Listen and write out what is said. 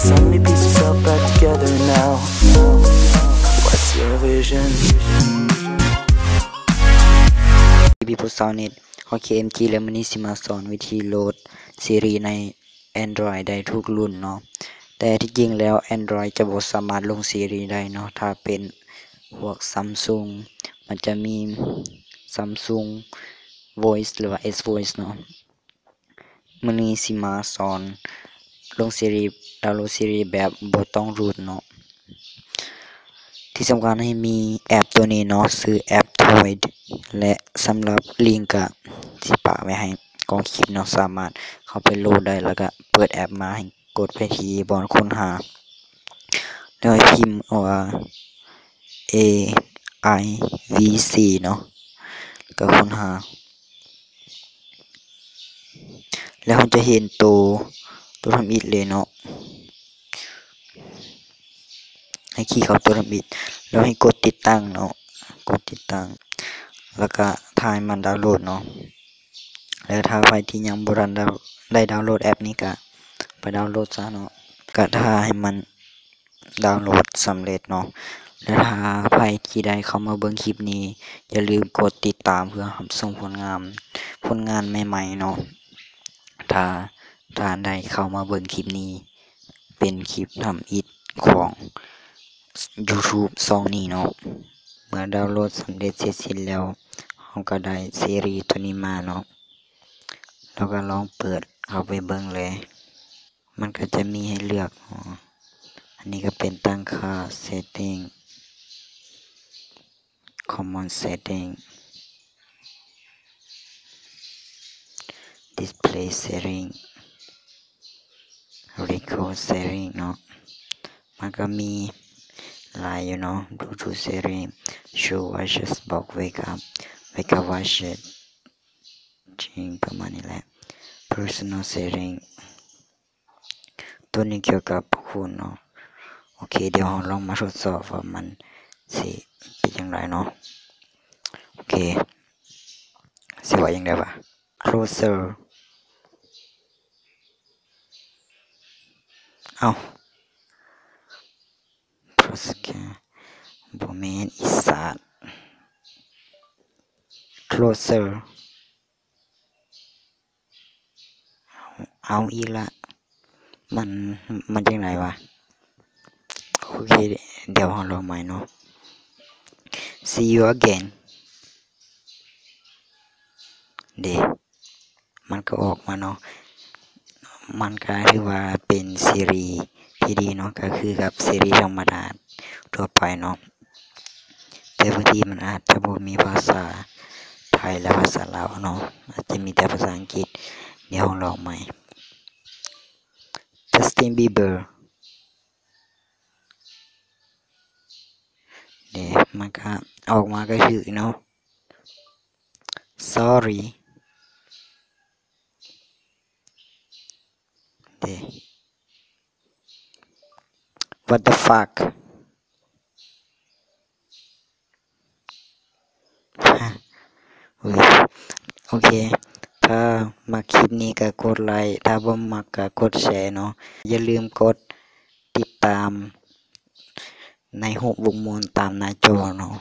Let me piece yourself back together now. What's your vision? ບີບີ ໂພສເຊົາເນັດ ຂອງ ເຄເອັມຈີ ແລະ ມື້ນີ້ຊິມາສອນວິທີໂຫຼດຊີຣີໃນ Android ໄດ້ທຸກລຸ້ນເນາະ. ແຕ່ທີ່ຈິງແລ້ວ Android ຈະບໍ່ສາມາດລົງຊີຣີໄດ້ເນາະ ຖ້າເປັນພວກ Samsung ມັນຈະມີ Samsung Voice ຫຼືວ່າ S Voice ເນາະ. ມື້ນີ້ຊິມາສອນລົງຊີຣີ ດາວໂຫຼດຊີຣີແບບບໍ່ຕ້ອງຮູດເນາະ. ທີ່ສຳຄັນໃຫ້ມີແອັບຕົວນີ້ເນາະ ຊື່ແອັບ Toy ແລະ ສຳລັບລິງກະຊິປະໄວ້ໃຫ້ກ້ອງຄລິບເນາະ ສາມາດເຂົ້າໄປໂຫຼດໄດ້ ແລ້ວກະເປີດແອັບມາ ໃຫ້ກົດໄປທີ່ບ່ອນຄົ້ນຫາ ແລ້ວໃຫ້ພິມວ່າ A I V C ເນາະ ແລ້ວກະຄົ້ນຫາ ແລ້ວເຮົາຈະເຫັນໂຕ ໂຕທຳອິດເລີຍເນາະ. ໃຫ້ຄລິກເຂົ້າໂຕທຳອິດ ແລ້ວໃຫ້ກົດຕິດຕັ້ງເນາະ ກົດຕິດຕັ້ງ ແລ້ວກະຖ້າໃຫ້ມັນດາວໂຫຼດເນາະ. ແລ້ວຖ້າໃຜທີ່ຍັງບໍ່ທັນດາວ ໄດ້ດາວໂຫຼດແອັບນີ້ກະໄປດາວໂຫຼດຊະເນາະ ກະຖ້າໃຫ້ມັນ ດາວໂຫຼດສຳເລັດເນາະ. ແລະ ຖ້າໃຜທີ່ໄດ້ເຂົ້າມາເບິ່ງຄລິບນີ້ ຢ່າລືມກົດຕິດຕາມເພື່ອຮັບຊົມຜົນງານ ຜົນງານໃໝ່ໆເນາະ. ຖ້າທ່ານໄດ້ເຂົ້າມາເບິ່ງຄລິບນີ້ ເປັນຄລິບທຳອິດຂອງ YouTube ຊ່ອງນີ້ເນາະ. ເມື່ອດາວໂຫຼດສຳເລັດເສັດສິ້ນແລ້ວ ເຮົາກະໄດ້ຊີຣີໂຕນີ້ມາເນາະ. ເຮົາກະລອງເປີດເຂົ້າໄປເບິ່ງເລີຍ. ມັນກະຈະມີໃຫ້ເລືອກເນາະ. ອັນນີ້ກະເປັນຕັ້ງຄ່າ setting, common setting, display setting, record setting ເນາະ. ມັນກະມີຫຼາຍຢູ່ເນາະ. Bluetooth setting, show watches, box wake up, wake up watches ຈິງປະມານນີ້ແຫຼະ. Personal setting ໂຕນີ້ກ່ຽວກັບພວກຄຸນເນາະ. ໂອເຄ ດຽວເຮົາລອງມາທົດສອບວ່າມັນຊິເປັນຈັ່ງໃດເນາະ. ໂອເຄ ຊິວ່າຈັ່ງໃດວະ? Closer ເອົ້າ Closer ບໍ່ແມ່ນ ອີສາດ Closer ເອົາອີກລະ ມັນ ມັນຈັ່ງໃດວະ? ໂອເຄ ດຽວເຮົາລອງໃໝ່ເນາະ. See you again ເດ ມັນກະອອກມາເນາະ. ມັນກະຖືວ່າເປັນຊີຣີທີ່ດີເນາະ ກະຄືກັບຊີຣີທຳມະດາທົ່ວໄປເນາະ. ແຕ່ບາງທີມັນອາດຈະບໍ່ມີພາສາໄທ ແລະ ພາສາລາວເນາະ ອາດຈະມີແຕ່ພາສາອັງກິດ. ດຽວເຮົາລອງໃໝ່ Justin Bieber ເດ ມັນກະອອກມາກະຖືກເນາະ. Sorry ເດ What the fuck? ໂອເຄ ຖ້າມັກຄລິບນີ້ກະກົດໄລກ໌ ຖ້າບໍ່ມັກກະກົດແຊເນາະ. ຢ່າລືມກົດຕິດຕາມໃນຮູບວງມົນຕາມໜ້າຈໍເນາະ.